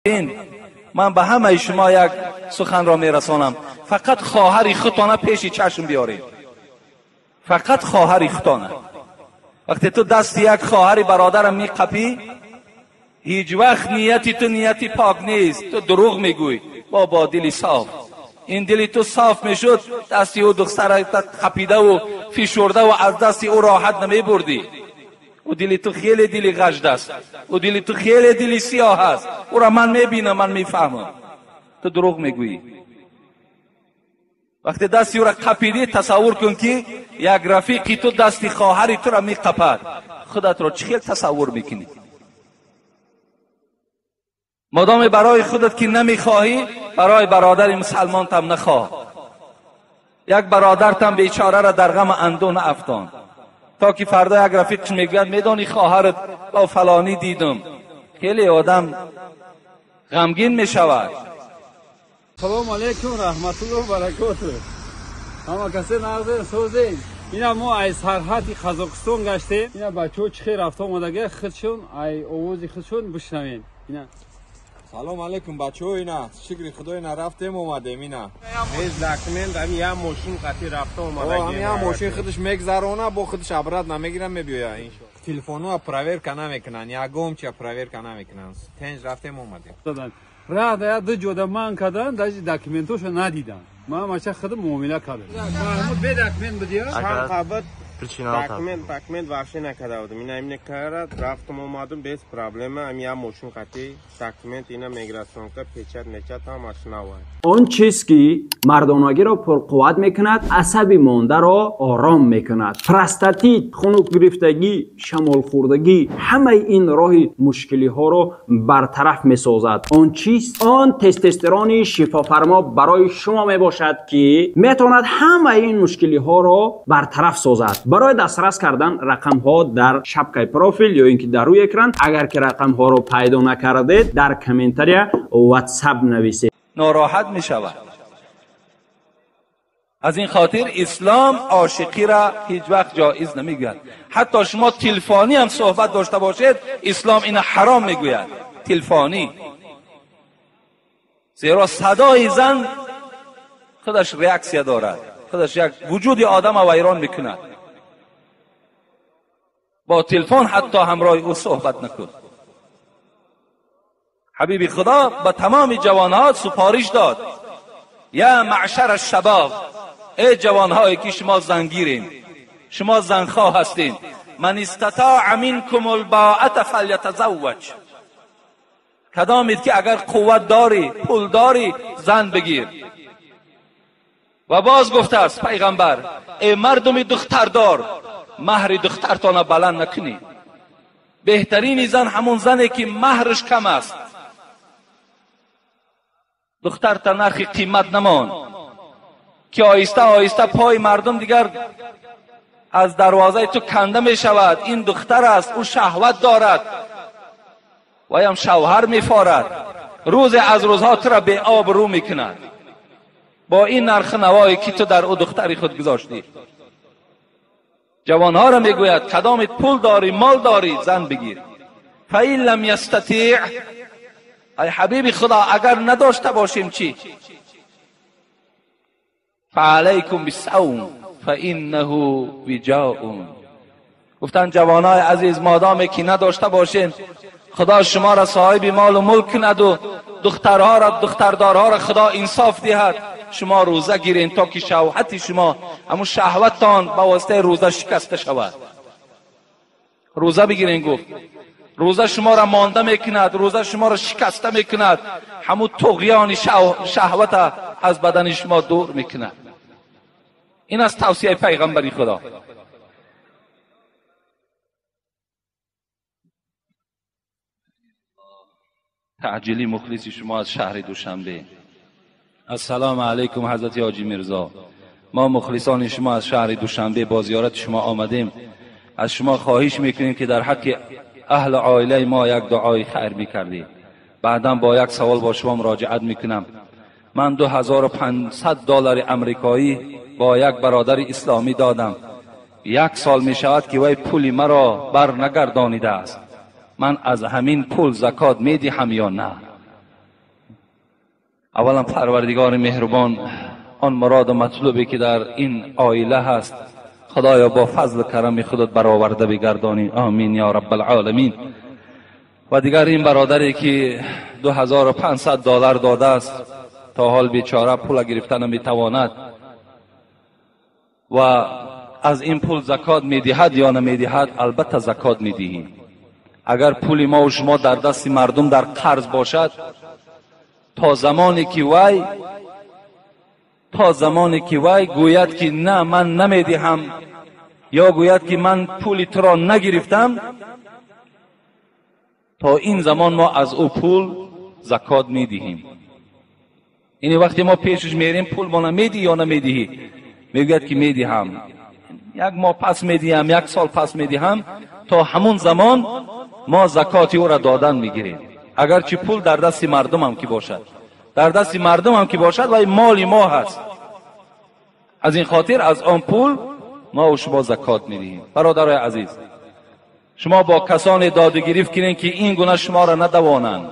Ман ба ҳамаи шумо як суханро мерасонам. Фақат хоҳари худтона пеши чашм биёред. Фақат хоҳари худтона. Вақте ту дасти як хоҳари бародарам меқапӣ, ҳеҷ вақт нияти ту нияти пок нест. Ту дурӯғ мегӯӣ. Бо дили соф. Ин дили ту соф мешуд, дасти ӯ духтара қапидаву фишурдаву аз дасти ӯ роҳат намебурдӣ. Ӯ дили ту хеле дили ғажд аст. Ӯ дили ту хеле дили сиёҳ аст. Ӯро ман мебинам, ман мефаҳмам. Ту дурӯғ мегӯӣ. Вақте дасти ӯро қапидӣ, тасаввур кун ки як рафиқи ту дасти хоҳари туро меқапад. Худатро чӣ хел тасаввур мекунӣ? Модоме барои худат ки намехоҳӣ, барои бародари мусалмонтам нахоҳ. Як бародартам бечораро дар ғам андӯ наафтон. То ки фардо як рафиқш мегӯяд, медонӣ хоҳарат бо фалонӣ дидум. Хеле одам ғамгин мешавад. Салому алайкум, раҳматуллоҳ баракоту. Ҳама касе нағзен созен. Ина мо ай сарҳади Қазоқистон гаштем. Ина бачаҳо чӣ хел рафта омадага, худшон ай овози худшон бишнавем. Ина Салом алейкум бачаҳо, ина шукри худо, ина рафтем омадем, ина. Без документ ами я мошин қати рафта омадагем. Ами я мошин худаш мегзарона, бо худаш обрат намегирам, мебиёя иншо. Телефонҳо проверка намекунанд, ягон чия проверка намекунанд. Тенҷ рафтем омадем. Рада я ду ҷода ман кардан, даже документошо надидам. Ман мача худам муомила кардам. Маҳмуд бе документ будия? Чанд документ вообще накарда будам. Ина имне карад, рафтам омадам без проблема. Ами я мошин қати документ ина миграционка печат мечат ҳамаш нава. Он чиз ки мардонагиро пурқувват мекунад, асаби мондаро ором мекунад. Простатит, хунукгирифтагӣ, шамолхӯрдагӣ, ҳамаи ин роҳи мушкилиҳоро бартараф месозад. Он чиз, он тестостерони шифофармо барои шумо мебошад, ки метавонад ҳамаи ин мушкилиҳоро бартараф созад. Барои дастрас кардан рақамҳо дар шапкаи профил ё ин ки дар рӯи экран, агар ки рақамҳоро пайдо накардед, дар комментария WhatsApp нависед. Нороҳат мешавад. Аз ин хотир ислом ошиқиро ҳеҷ вақт ҷоиз намегӯяд. Ҳатто шумо телефонӣ ҳам суҳбат дошта бошед, ислом ина ҳаром мегӯяд. Телефонӣ. Зеро садои зан худаш реаксия дорад, худаш як вуҷуди одамро вайрон мекунад. Бо телефон ҳатто ҳамроҳи ӯ суҳбат накун. Ҳабиби Худо ба тамоми ҷавонҳо супориш дод: я маъшар шабоб, эй ҷавонҳое ки шумо зангирен, шумо занхоҳ ҳастед, ман истатоа минкум албоата фалятазавваҷ. Кадомед ки агар қувват дорӣ, пул дорӣ, зан бигир. Ва боз гуфтааст пайғамбар: эй мардуми духтардор, маҳри духтартона баланд накунед. Беҳтарини зан ҳамон зане ки маҳраш кам аст. Духтарта нархи қимат намон, ки оҳиста оҳиста пои мардум дигар аз дарвозаи ту канда мешавад. Ин духтар аст, ӯ шаҳват дорад, ваям шавҳар мефорад. Рӯзе аз рӯзҳо тура беобрӯ мекунад бо ин нархи навое ки ту дар ӯ духтари худ гузоштӣ. Ҷавонҳоро мегӯяд: кадомит пул дорӣ, мол дорӣ, зан бигир. фаин лам ястатиъ, ай ҳабиби Худо, агар надошта бошем чӣ? фаалайкум бисавм фаиннаҳу виҷоун. Гуфтанд ҷавонҳои азиз, модоме ки надошта бошем, Худо шуморо соҳиби молу мулк кунаду духтарҳоро, духтардорҳоро Худо инсоф диҳад, шумо рӯза гирен то ки шавҳати шумо, ҳамун шаҳваттон ба воситаи рӯза шикаста шавад. Рӯза бигирен, гуфт. Рӯза шуморо монда мекунад, рӯза шуморо шикаста мекунад, ҳамун туғёни шаҳвата аз бадани шумо дур мекунад. Ин аст тавсияи пайғамбари Худо. Таъҷили мухлиси шумо аз шаҳри Душанбе. Ассалому алайкум ҳазрати ҳоҷи Мирзо. Мо мухлисони шумо аз шаҳри Душанбе бо зиёрати шумо омадем. Аз шумо хоҳиш мекунем ки дар ҳаққи аҳли оилаи мо як дуои хайр мекардед. Баъдан бо як савол бо шумо муроҷиат мекунам. Ман 2500 доллари амрикоӣ бо як бародари исломӣ додам. Як сол мешавад ки вай пули маро бар нагардонидааст. Ман аз ҳамин пул закот медиҳам ё на? اولا پروردگار مهربان، آن مراد و مطلوبی که در این عائله هست خدایا با فضل و کرم خودت برآورده بگردانی، آمین یا رب العالمین. و دیگر این برادری که 2500 دلار داده است، تا حال بیچاره پول گرفته نمیتواند و از این پول زکات میدهد یا نمیدهد؟ البته زکات میدهیم. اگر پول ما و شما در دست مردم در قرض باشد، تا زمانی که وی گوید که نه من نمیدهم، یا گوید که من پول تو را نگرفتم، تا این زمان ما از او پول زکات میدهیم. یعنی وقتی ما پیشش میریم پول ما نمیدی یا نمیدهی، میگوید که میدهم، یک ماه پس میدهم، یک سال پس میدهم، تا همون زمان ما زکات او را دادن میگیریم. اگرچه پول در دست مردم هم که باشد، در دست مردم هم که باشد و مال ما هست، از این خاطر از آن پول ما و شما زکات میدهیم. برادرای عزیز، شما با کسان داد و گرفت کنین که این گونه شما را ندوانند،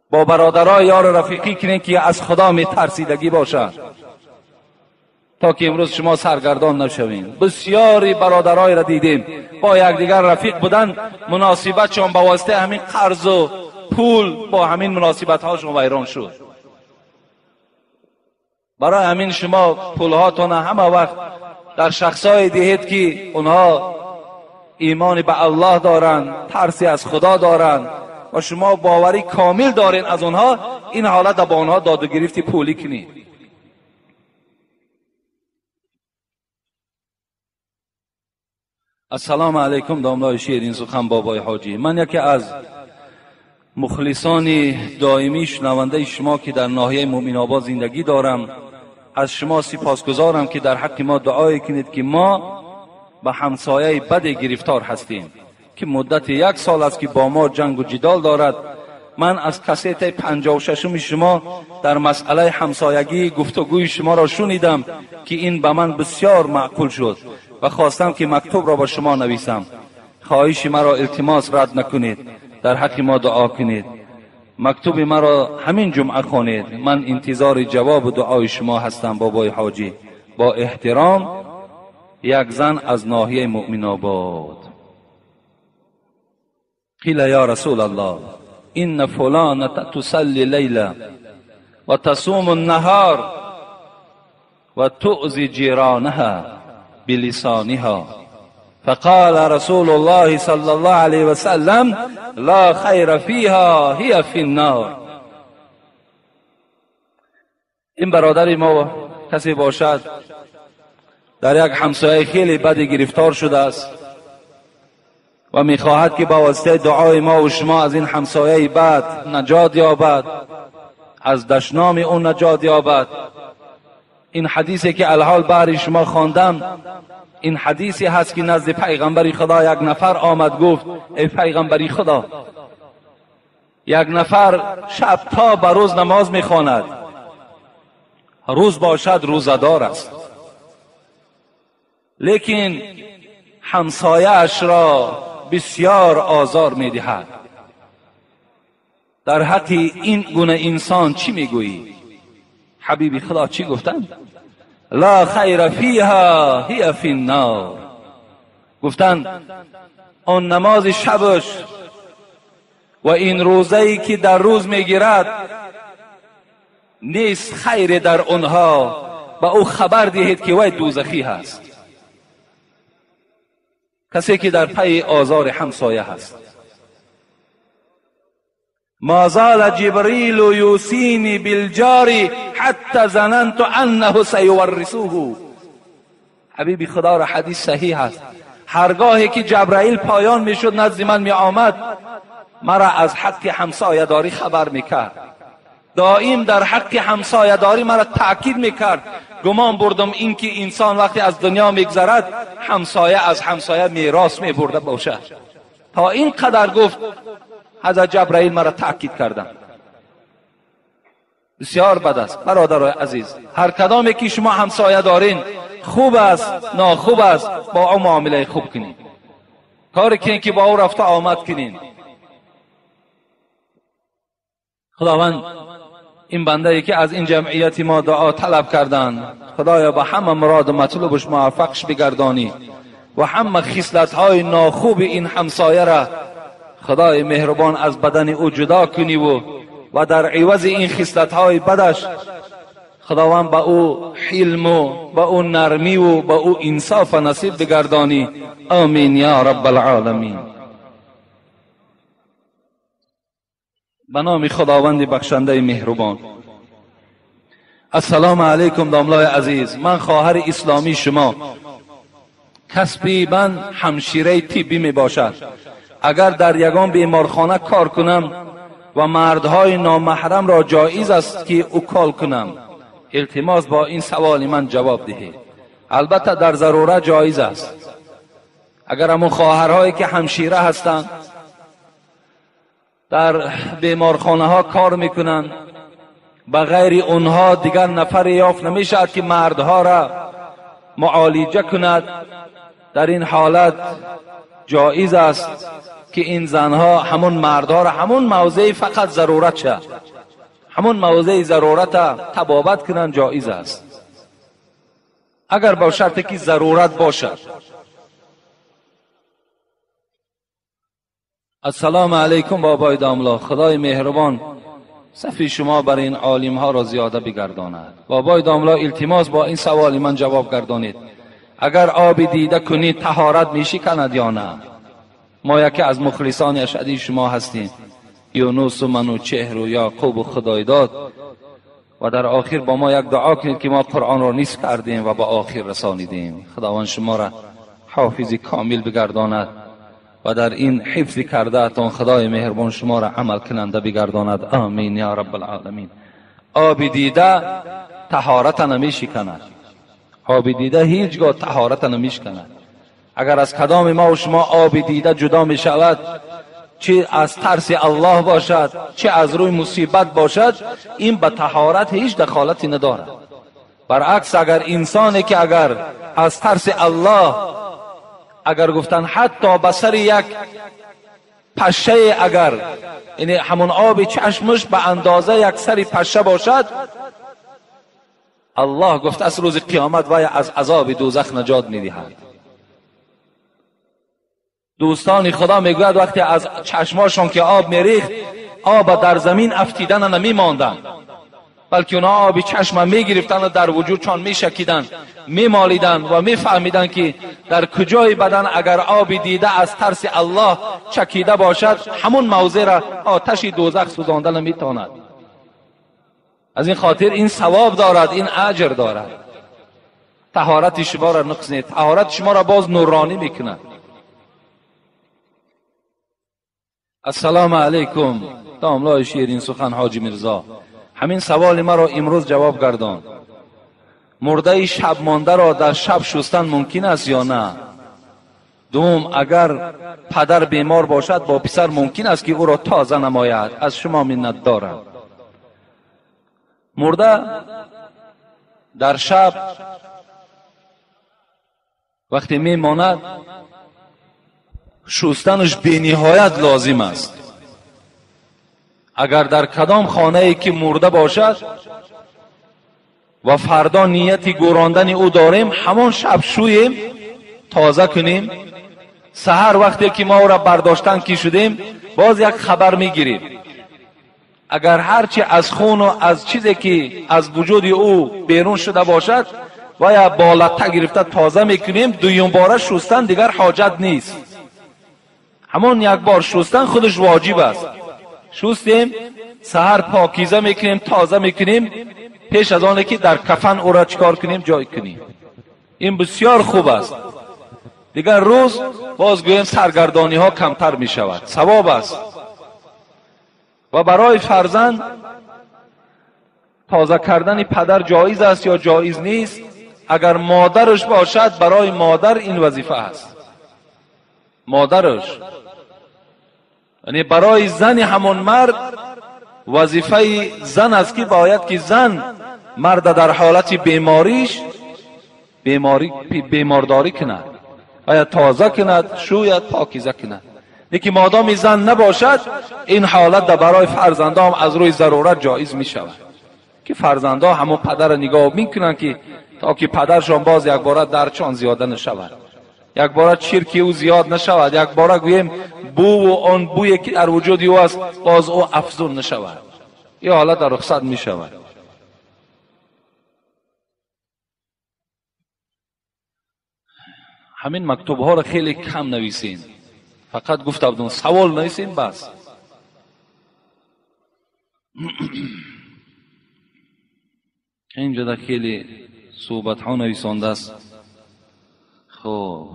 با برادرای یار رفیقی کنین که از خدا میترسیدگی باشند، تا که امروز شما سرگردان نشوین. بسیاری برادرای را دیدیم با یکدیگر رفیق بودن، مناسبتشان با واسطه همین قرض و پول با همین مناسبت هاشون ویران شد. برای همین شما پولهاتون همه وقت در شخصای دهید که اونها ایمان به الله دارند، ترسی از خدا دارند و شما باوری کامل دارین از اونها، این حالت با اونها داد و گرفتی پولی کنید. السلام علیکم داملای شیرین سخن بابای حاجی. من یکی از مخلصان دائمی شنونده شما که در ناحیه مؤمن آباد زندگی دارم، از شما سپاسگزارم که در حق ما دعای کنید که ما به همسایه بد گرفتار هستیم که مدت یک سال است که با ما جنگ و جدال دارد. من از کسیت 56 شما در مسئله همسایگی گفتگوی شما را شنیدم که این به من بسیار معقول شد و خواستم که مکتوب را با شما نویسم. خواهش مرا التماس رد نکنید، در حق ما دعا کنید. مکتوب مرا همین جمعه خوانید. من انتظار جواب دعای شما هستم بابای حاجی. با احترام، یک زن از ناحیه مؤمن آباد. قیل یا رسول الله ان فلانة تصلی لیلا و تصوم النهار و تؤذی جیرانها بلسانها، فقال رسول الله صلى الله عليه وسلم لا خیر فيها هي في النار. این برادر ما کسی باشد در یک همسایه خیلی بدی گرفتار شده است و میخواهد که با واسطه دعای ما و شما از این همسایه بد نجات یابد، از دشنام اون نجات یابد. این حدیثی که الحال برای شما خواندم، این حدیثی هست که نزد پیغمبر خدا یک نفر آمد گفت ای پیغمبر خدا، یک نفر شب تا به روز نماز میخواند، روز باشد روزه‌دار است، لیکن همسایه‌اش را بسیار آزار میدهد. در حق این گونه انسان چی میگویی؟ حبیب خدا چی گفتند؟ لا خیر فیها هی فی النار. گفتند آن نماز شبش و این روزه‌ای که در روز میگیرد نیست خیر در آنها، به او خبر دهید که وی دوزخی هست. کسی که در پی آزار همسایه هست. ما زال جبریل یوصینی بالجار حتی ظننت انه سیورثه. حبیبی خدا را حدیث صحیح است. هرگاهی که جبرائیل پایان میشد نزد من می آمد، مرا از حق همسایه داری خبر میکرد. دائم در حق همسایه داری مرا تاکید میکرد. گمان بردم اینکه انسان وقتی از دنیا میگذرد همسایه از همسایه میراث میبرده باشد. تا این قدر گفت حضرت جبرائیل مرا تاکید کردم. بسیار بد است برادرای عزیز. هر کدامی که شما همسایه دارین، خوب است ناخوب است، با او معامله خوب کنین، کاری کنین که با او رفته آمد کنین. خداوند این بنده ای که از این جمعیت ما دعا طلب کردند، خدایا به همه مراد و مطلوبش موفقش بگردانی و همه خصلت های ناخوب این همسایه را خدای مهربان از بدن او جدا کنی و در عوض این خصلت های بدش خداوند به او حلم و به او نرمی و به او انصاف نصیب بگردانی. آمین یا رب العالمین. به نام خداوند بخشنده مهربان. السلام علیکم داملای عزیز، من خواهر اسلامی شما، کسبی من همشیره طبی می باشد. اگر در یگان بیمارخانه کار کنم و مردهای نامحرم را جایز است که اکال کنم؟ التماس با این سوال من جواب دهید. البته در ضرورت جایز است. اگر همون خواهرهایی که همشیره هستند در بیمارخانه ها کار میکنند، به غیر اونها دیگر نفر یافت نمیشد که مردها را معالجه کند، در این حالت جایز است که این زنها همون مردها را همون موضع فقط ضرورت شد، همون موضع ضرورت طبابت کنند، جایز است، اگر با شرط که ضرورت باشد. السلام علیکم بابای داملا، خدای مهربان صفی شما بر این عالم ها را زیاده بگرداند. بابای داملا التماس با این سوال من جواب گردانید. اگر آب دیده کنید طهارت میشکند یا نه؟ ما یکی از مخلصان اشدی شما هستیم، یونس و منوچهر و یعقوب و خدایداد، و در آخر با ما یک دعا کنید که ما قرآن را نیست کردیم و با آخر رسانیدیم. خداوند شما را حافظ کامل بگرداند و در این حفظ کرده تان خدای مهربان شما را عمل کننده بگرداند. آمین یا رب العالمین. آب دیده طهارت نمیشکند. آب دیده هیچگاه طهارت نمیشکند. اگر از کدام ما و شما آب دیده جدا می شود، چه از ترس الله باشد چه از روی مصیبت باشد، این به طهارت هیچ دخالتی ندارد. برعکس اگر انسانی که اگر از ترس الله، اگر گفتن حتی به سر یک پشه، اگر یعنی همون آب چشمش به اندازه یک سر پشه باشد، الله گفت از روز قیامت وی از عذاب دوزخ نجات میدهد. دوستان خدا میگوید وقتی از چشماشون که آب میریخت، آب در زمین افتیدن نمیماندن، بلکه اونا آب چشم میگرفتن و در وجودشان میشکیدن، میمالیدن و میفهمیدن که در کجای بدن اگر آب دیده از ترس الله چکیده باشد، همون موضع را آتش دوزخ سوزانده نمیتواند. از این خاطر این ثواب دارد، این اجر دارد. طهارت شما را نقص نیست، طهارت شما را باز نورانی میکند. السلام علیکم داملای شیرین سخن حاجی میرزا، همین سوال مرا امروز جواب گردان. مرده شب مانده را در شب شستن ممکن است یا نه؟ دوم، اگر پدر بیمار باشد با پسر ممکن است که او را تازه نماید؟ از شما منت دارم. مرده در شب وقتی میماند شستنش بینهایت لازم است. اگر در کدام خانه ای که مرده باشد و فردا نیت گوراندن او داریم، همان شب شویم تازه کنیم، سحر وقتی که ما او را برداشتن کی شدیم باز یک خبر میگیریم. اگر هرچی از خون و از چیزی که از وجود او بیرون شده باشد و یا بالاتر گرفته تازه میکنیم، دویم باره شستن دیگر حاجت نیست. همون یک بار شستن خودش واجب است. شستیم، سحر پاکیزه میکنیم، تازه میکنیم، پیش از آنه که در کفن او را چکار کنیم، جای کنیم. این بسیار خوب است. دیگر روز باز گویم سرگردانی ها کمتر می شود، ثواب است. و برای فرزند تازه کردن پدر جایز است یا جایز نیست؟ اگر مادرش باشد برای مادر این وظیفه است. مادرش، یعنی برای زن همون مرد وظیفه زن است که باید که زن مرد در حالت بیماریش بیمارداری کند، باید تازه کند، شوید، پاکیزه کند. Лекин модоми зан набошад, ин ҳолат барои фарзандон аз рӯи зарурат ҷоиз мешавад ки фарзандон ҳамон падарро нигоҳ мекунанд ки то ки падаршон боз якбора дардшон зиёда нашавад, якбора чирки ӯ зиёд нашавад, якбора гӯем бӯву он бӯе ки дар вуҷуди ӯ аст боз ӯ афзун нашавад. Ин ҳолат дар рухсат мешавад. Ҳамин мактубҳоро хеле кам нависем, фақат гуфта будам савол нависем бас. Инҷода хеле суҳбатҳо нависондааст. Хуб,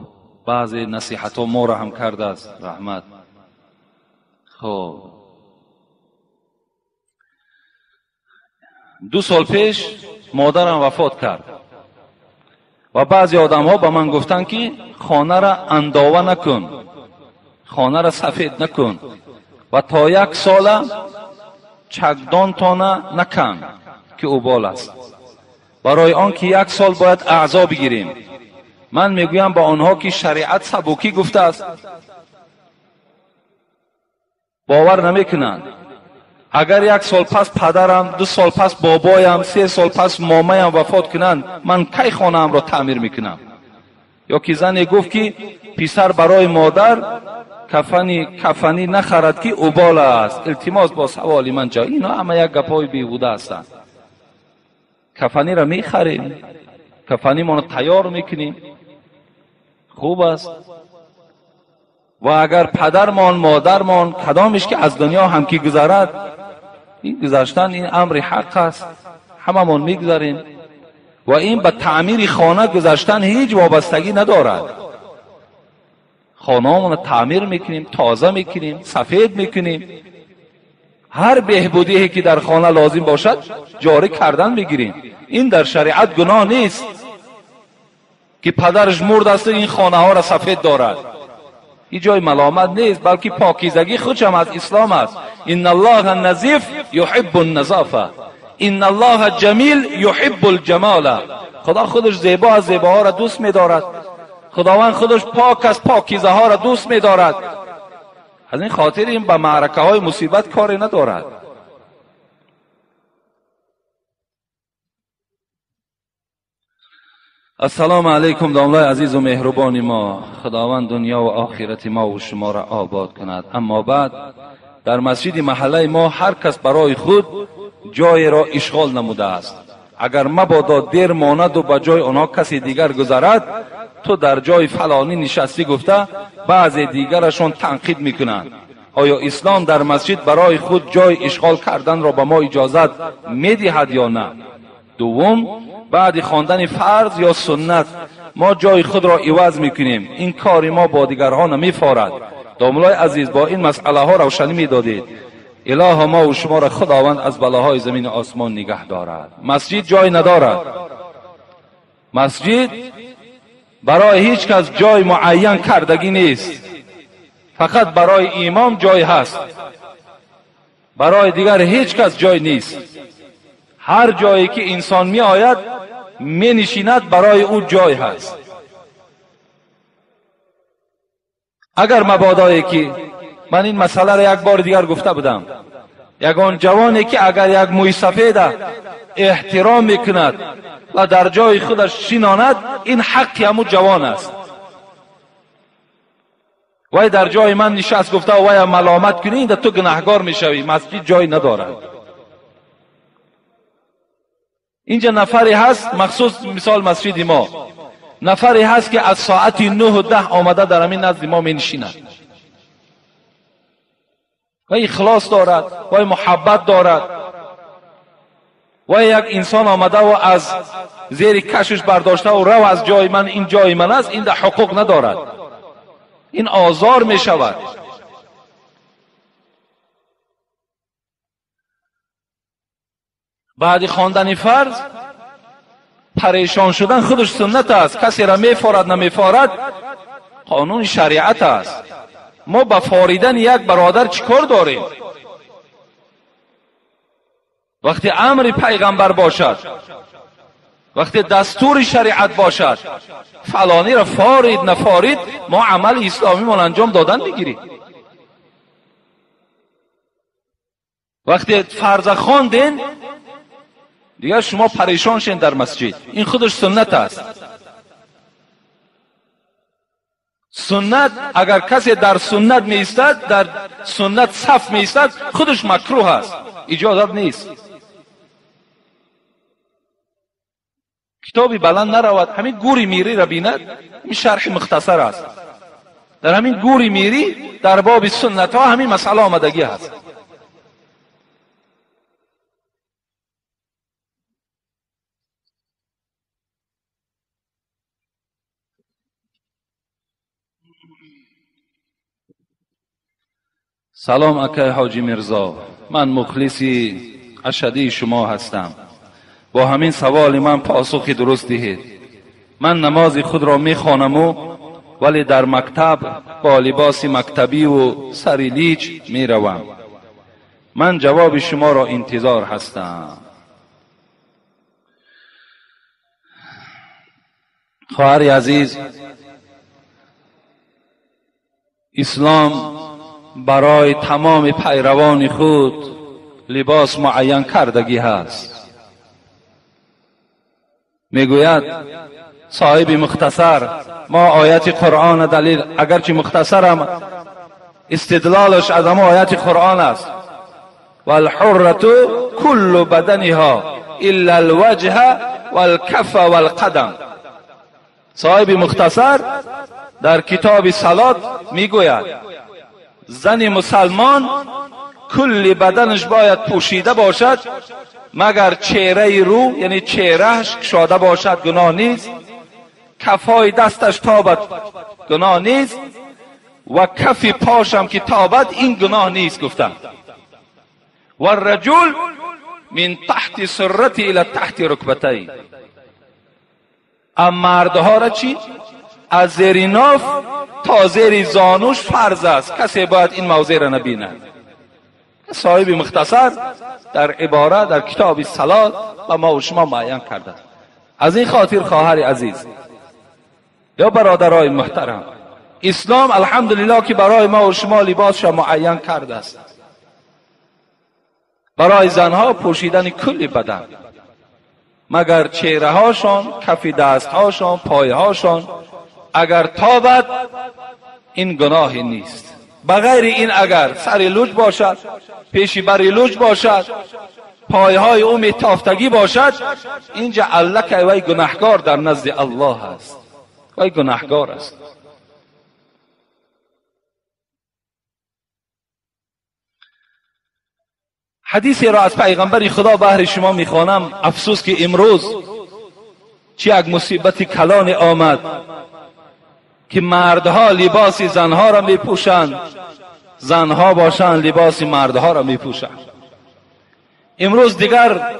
баъзе насиҳатҳо моро ҳам кардааст, раҳмат. Хуб, 2 сол пеш модарам вафот кард ва баъзе одамҳо ба ман гуфтанд ки хонаро андова накун, хонаро сафед накун ва то 1 сола чакдонтона накан ки убол аст, барои он ки 1 сол бояд аъзо бигирем. Ман мегӯям ба онҳо ки шариат сабукӣ гуфтааст, бовар намекунанд. Агар 1 сол пас падарам, 2 сол пас бобоям, 3 сол пас момаям вафот кунанд, ман кай хонаамро таъмир мекунам? Ё ки зане гуфт ки писар барои модар кафанӣ нахарад ки убол аст. Илтимос бо саволи ман ҷо. Ино ҳама як гапҳои беҳуда ҳастанд. Кафаниро мехарем, кафанимонро тайёр мекунем, хуб аст. Ва агар падармон, модармон кадомеш ки аз дунё ҳам ки гузарад, ин гузаштан ин амри ҳақ аст, ҳамамон мегузарем ва ин ба таъмири хона гузаштан ҳеҷ вобастагӣ надорад. Хонаамонро таъмир мекунем, тоза мекунем, сафед мекунем, ҳар беҳбудие ки дар хона лозим бошад ҷорӣ кардан мегирем. Ин дар шариат гуноҳ нест ки падараш мурд аст ин хонаҳоро сафед дорад. Ин ҷои маломат нест, балки покизагӣ худшам аз ислом аст. Инна аллоҳа назиф юҳиббу назофа, инна аллоҳа ҷамил юҳиббу лҷамола. Худо худаш зебо аст, зебоҳоро дӯст медорад. Худованд худаш пок аст, покизаҳоро дӯст медорад. Аз ин хотир ин ба маъракаҳои мусибат коре надорад. Ассалому алайкум домлаи азизу меҳрубони мо. Худованд дунё ва охирати мо ва шуморо обод кунад. Аммо баъд, дар масҷиди маҳаллаи мо ҳар кас барои худ ҷоеро ишғол намудааст. Агар мабодо дер монаду ба ҷои онҳо касе дигар гузарад, ту дар ҷои фалонӣ нишастӣ гуфта баъзе дигарашон танқид мекунанд. Оё ислом дар масҷид барои худ ҷой ишғол карданро ба мо иҷозат медиҳад ё на? Дуввум, баъди хондани фарз ё суннат мо ҷои худро иваз мекунем. Ин кори мо бо дигарҳо намефорад. Домулои азиз, бо ин масъалаҳо равшанӣ медодед. Илоҳо мо ва шуморо Худованд аз балоҳои замини осмон нигаҳ дорад. Масҷид ҷой надорад. Масҷид барои ҳеҷ кас ҷой муайян кардагӣ нест. Фақат барои имом ҷой ҳаст, барои дигар ҳеҷ кас ҷой нест. Ҳар ҷое ки инсон меояд менишинад, барои ӯ ҷой ҳаст. Агар мабодое ки ман ин масъаларо як бори дигар гуфта будам, ягон ҷавоне ки агар як мӯйсафеда эҳтиром мекунад ва дар ҷои худаш шинонад, ин ҳаққи ҳамун ҷавон аст. Вай дар ҷои ман нишаст гуфта вая маломат кунӣ, инда ту гунаҳгор мешавӣ. Масҷид ҷой надорад. Инҷа нафаре ҳаст, махсус мисол масҷиди мо, нафаре ҳаст ки аз соати 9:10 омада дар ҳамин назди мо менишинад. Вай ихлос дорад, вай муҳаббат дорад. Вай як инсон омадаву аз зери кашиш бардоштаву рав аз ҷои ман, ин ҷои ман аст, ин да ҳуқуқ надорад. Ин озор мешавад. Баъди хондани фарз парешон шудан худаш суннат аст. Касеро мефорад намефорад, қонуни шариат аст. Мо ба форидани як бародар чӣ кор дорем? Вақте амри пайғамбар бошад, вақте дастури шариат бошад, фалониро форид нафорид, мо амали исломимон анҷом додан мегирем. وقتی فرض خواندین دیگر شما پریشان شین در مسجد. این خودش سنت است. سنت اگر کسی در سنت می ایستد، در سنت صف می ایستد، خودش مکروه است، اجازت نیست. کتابی بلند نرود، همین گوری میری را بیند، این شرح مختصر است. در همین گوری میری در باب سنت ها همین مسئله آمدگی هست. سلام اکای حاجی میرزا، من مخلصی اشدی شما هستم. با همین سوال من پاسخی درست دهید. من نماز خود را میخوانم و ولی در مکتب با لباس مکتبی و سر لیچ میروم. من جواب شما را انتظار هستم. خواهر عزیز، اسلام برای تمام پیروان خود لباس معین کردگی هست. میگوید صاحب مختصر، ما آیت قرآن دلیل، اگرچه مختصرم استدلالش از همه آیت قرآن است. والحرة کل بدنها الا الوجه والکف والقدم. صاحب مختصر در کتاب صلات میگوید زن مسلمان کل بدنش باید پوشیده باشد مگر چهره رو، یعنی چهرهش گشاده باشد گناه نیست، کفای دستش تابد گناه نیست و کف پاشم که تابد این گناه نیست گفتن. و الرجل من تحت سرتی الى تحت رکبتی. اما مردها را چی؟ از زیر ناف تا زیر زانوش فرض است، کسی باید این موضع را نبیند. صاحب مختصر در عباره در کتاب صلات و ما و شما معین کرده. از این خاطر خواهر عزیز یا برادرای محترم، اسلام الحمدلله که برای ما و شما لباسش معین کرده است. برای زنها پوشیدن کل بدن مگر چهره هاشان، کف دست هاشان، پای هاشان اگر تابد این گناهی نیست. بغیر این اگر سر لوچ باشد، پیشی بر لوچ باشد، پایهای او میتافتگی باشد، اینجا الله وی گناهکار در نزد الله است، وی گناهکار است. حدیثی را از پیغمبر خدا بهر شما میخوانم. افسوس که امروز چه یک مصیبت کلان آمد که مردها لباس زنها را میپوشند، زنها باشند لباس مردها را میپوشند. امروز دیگر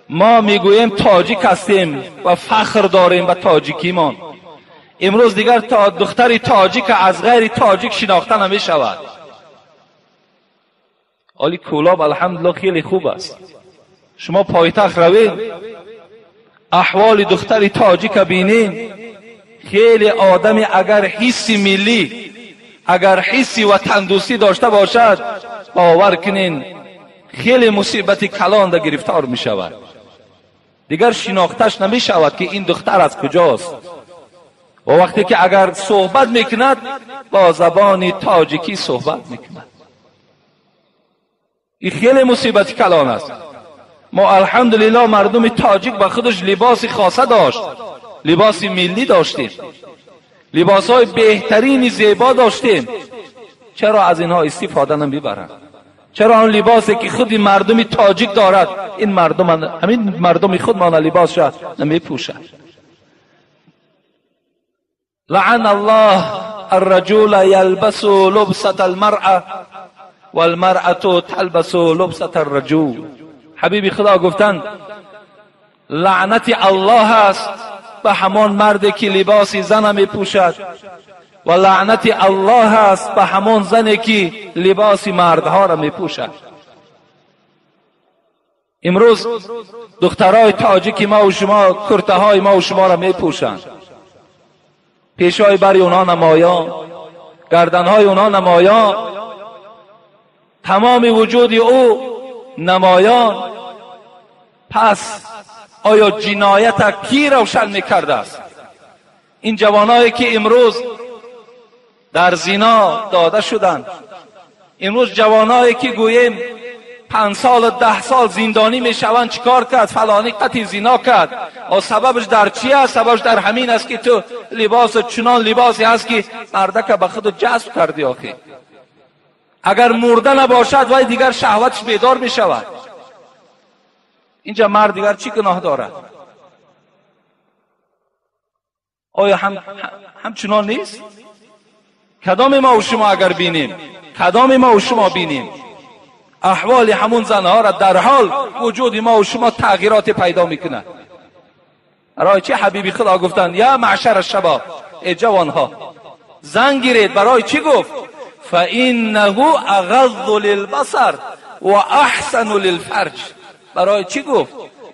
ما میگوییم تاجیک هستیم و فخر داریم به تاجیکیمان. امروز دیگر تا دختر تاجیک از غیر تاجیک شناخته نمیشود. آلی کولاب الحمدلله خیلی خوب است. شما پایتخت روید احوال دختر تاجیک بینید، خیلی آدمی اگر حس ملی، اگر حس وطن دوستی داشته باشد، باور کنین خیلی مصیبت کلان در گرفتار می شود. دیگر شناختش نمی شود که این دختر از کجاست. و وقتی که اگر صحبت میکند با زبان تاجیکی صحبت میکند. این خیلی مصیبت کلان است. ما الحمدلله مردم تاجیک به خودش لباس خاصه داشت، لباس ملی داشتیم، لباس های بهترین زیبا داشتیم. چرا از اینها استفاده نمیبرند؟ چرا آن لباسی که خود مردم تاجیک دارد این مردم، همین مردم خودمان لباسش نمیپوشند؟ لعن الله الرجل یلبس لبسة المرأة والمرأة تلبس لبسة الرجل. حبیب خدا گفتند لعنت الله است به همان مردی که لباس زن میپوشد و لعنت الله است به همان زنی که لباس مردها را میپوشد. امروز دخترای تاجیک ما و شما کرته های ما و شما را میپوشند، پیشای بر اونها نمایان، گردنهای اونها نمایان، تمام وجود او نمایان. پس آیا جنایت کی روشن میکرده است؟ این جوانایی که امروز در زنا داده شدند، امروز جوانایی که گوییم 5 سال و 10 سال زندانی میشوند، چیکار کرد؟ فلانی قطعی زنا کرد. و سببش در چی است؟ سببش در همین است که تو لباس چنان لباسی هست که مردک به خود جذب کردی. آخه اگر مرده نباشد وای دیگر شهوتش بیدار میشود. اینجا مرد دیگر چی گناه دارد؟ آیا همچنان نیست؟ کدام ما و شما اگر بینیم، کدام ما و شما بینیم احوال همون زنها را، در حال وجود ما و شما تغییرات پیدا میکنه. برای چه حبیبی خدا گفتند یا معشر الشباب، ای جوانها زن گیرید؟ برای چی گفت؟ فانه اغض للبصر و احسن للفرج. برای چی گفت؟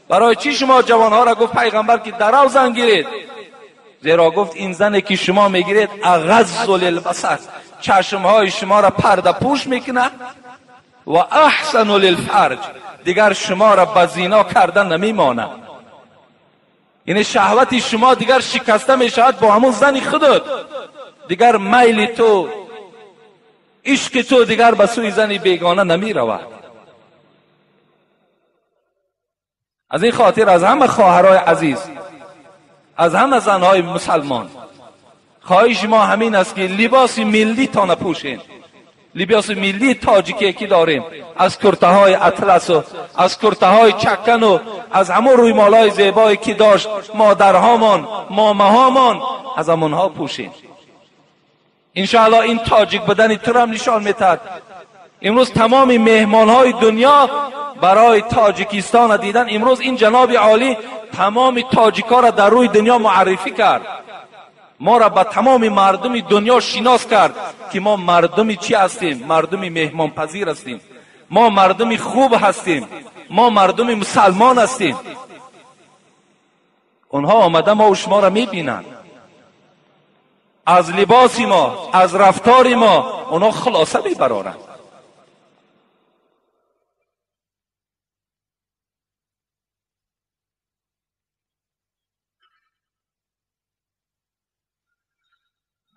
برای چی شما جوانها را گفت پیغمبر که درو زن گیرید؟ زیرا گفت این زنی که شما میگیرید اغض للبصر، چشمهای شما را پرده پوش میکنه، و احسن للفرج، دیگر شما را به زنا کردن نمیمانه. یعنی شهوت شما دیگر شکسته میشود با همون زن خودت، دیگر میل تو، عشق تو دیگر به سوی زن بیگانه نمی رود. از این خاطر از همه خواهرای عزیز، از همه زنهای مسلمان، خواهش ما همین است که لباس ملی تا نپوشین. لباس ملی تاجیکی که داریم، از کرته های اطلس و از کرته های چکن و از همون رویمالای زیبایی که داشت مادرهامان، ماماهامان، از همونها پوشین. انشاءالله این تاجیک بدن تو هم نشان میتد. امروز تمام مهمانهای دنیا برای تاجیکستان دیدن. امروز این جناب عالی تمام تاجیکا را در روی دنیا معرفی کرد، ما را به تمام مردم دنیا شناس کرد که ما مردم چی هستیم؟ مردم مهمان پذیر هستیم، ما مردم خوب هستیم، ما مردم مسلمان هستیم. اونها آمده ما و شما را میبینند، از لباس ما، از رفتار ما اونها خلاصه میبرارند.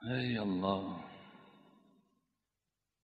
ای الله.